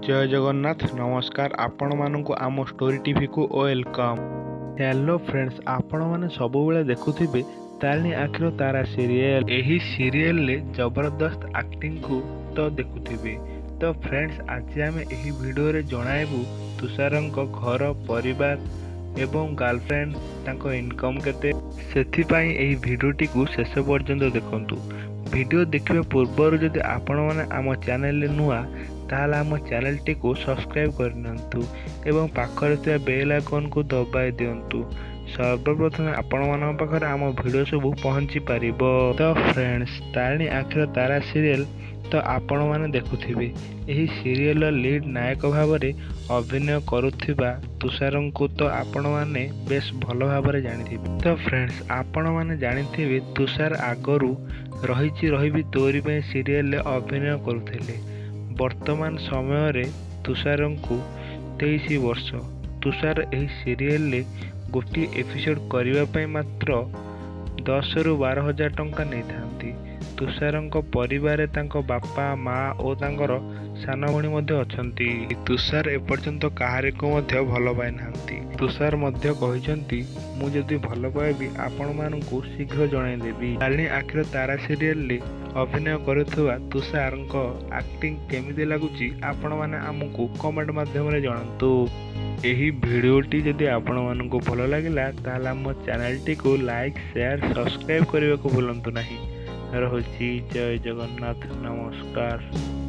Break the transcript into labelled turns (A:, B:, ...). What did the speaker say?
A: ଜୟ ଜଗନ୍ନାଥ, ନମସ୍କାର ଆପଣମାନଙ୍କୁ, ଆମ ଷ୍ଟୋରି ଟିଭିକୁ welcome. Hello friends, ଆପଣମାନେ ସବୁବେଳେ ଦେଖୁଥିବେ ତାରିଣୀ ଆଖିର ତାରା ସିରିଏଲ। ଏହି ସିରିଏଲରେ ଜବରଦସ୍ତ ଆକ୍ଟିଂକୁ ତ ଦେଖୁଥିବେ। ତ ଫ୍ରେଣ୍ଡସ୍, ଆଜି ଆମେ ଏହି ଭିଡ଼ିଓରେ ଜଣାଇବୁ ତୁଷାରଙ୍କ ଘର ପରିବାର ଏବଂ ଗାର୍ଲଫ୍ରେଣ୍ଡ, ତାଙ୍କ ଇନକମ୍ କେତେ। ସେଥିପାଇଁ ଏହି ଭିଡ଼ିଓଟିକୁ ଶେଷ ପର୍ଯ୍ୟନ୍ତ ଦେଖନ୍ତୁ। ଭିଡ଼ିଓ ଦେଖିବା ପୂର୍ବରୁ ଯଦି ଆପଣମାନେ ଆମ ଚ୍ୟାନେଲରେ ନୂଆ, ତାହେଲେ ଆମ ଚ୍ୟାନେଲଟିକୁ ସବସ୍କ୍ରାଇବ୍ କରିନିଅନ୍ତୁ ଏବଂ ପାଖରେ ଥିବା ବେଲ୍ ଆଇକନ୍କୁ ଦବାଇ ଦିଅନ୍ତୁ। ସର୍ବପ୍ରଥମେ ଆପଣମାନଙ୍କ ପାଖରେ ଆମ ଭିଡ଼ିଓ ସବୁ ପହଞ୍ଚି ପାରିବ। ତ ଫ୍ରେଣ୍ଡସ୍, ତାରିଣୀ ଆଖିର ତାରା ସିରିଏଲ ତ ଆପଣମାନେ ଦେଖୁଥିବେ। ଏହି ସିରିଏଲର ଲିଡ୍ ନାୟକ ଭାବରେ ଅଭିନୟ କରୁଥିବା ତୁଷାରଙ୍କୁ ତ ଆପଣମାନେ ବେଶ ଭଲ ଭାବରେ ଜାଣିଥିବେ। ତ ଫ୍ରେଣ୍ଡସ୍, ଆପଣମାନେ ଜାଣିଥିବେ ତୁଷାର ଆଗରୁ ରହିଛି ରହିବି ତୋରି ପାଇଁ ସିରିଏଲରେ ଅଭିନୟ କରୁଥିଲେ। ବର୍ତ୍ତମାନ ସମୟରେ ତୁଷାରଙ୍କୁ 23 ବର୍ଷ। ତୁଷାର ଏହି ସିରିଏଲରେ ଗୋଟିଏ ଏପିସୋଡ୍ କରିବା ପାଇଁ ମାତ୍ର 10ରୁ 12 ହଜାର ଟଙ୍କା ନେଇଥାନ୍ତି। ତୁଷାରଙ୍କ ପରିବାରରେ ତାଙ୍କ ବାପା, ମା ଓ ତାଙ୍କର ସାନ ଭଉଣୀ ମଧ୍ୟ ଅଛନ୍ତି। ତୁଷାର ଏପର୍ଯ୍ୟନ୍ତ କାହାରିକୁ ମଧ୍ୟ ଭଲ ପାଇନାହାନ୍ତି। ତୁଷାର ମଧ୍ୟ କହିଛନ୍ତି, "ମୁଁ ଯଦି ଭଲ ପାଇବି, ଆପଣମାନଙ୍କୁ ଶୀଘ୍ର ଜଣାଇଦେବି।" ତାରିଣୀ ଆଖିର ତାରା ସିରିଏଲରେ ଅଭିନୟ କରୁଥିବା ତୁଷାରଙ୍କ ଆକ୍ଟିଂ କେମିତି ଲାଗୁଛି, ଆପଣମାନେ ଆମକୁ କମେଣ୍ଟ ମାଧ୍ୟମରେ ଜଣାନ୍ତୁ। ଏହି ଭିଡ଼ିଓଟି ଯଦି ଆପଣମାନଙ୍କୁ ଭଲ ଲାଗିଲା, ତାହେଲେ ଆମ ଚ୍ୟାନେଲଟିକୁ ଲାଇକ୍, ସେୟାର, ସବସ୍କ୍ରାଇବ୍ କରିବାକୁ ଭୁଲନ୍ତୁ ନାହିଁ। ରହୁଛି, ଜୟ ଜଗନ୍ନାଥ, ନମସ୍କାର।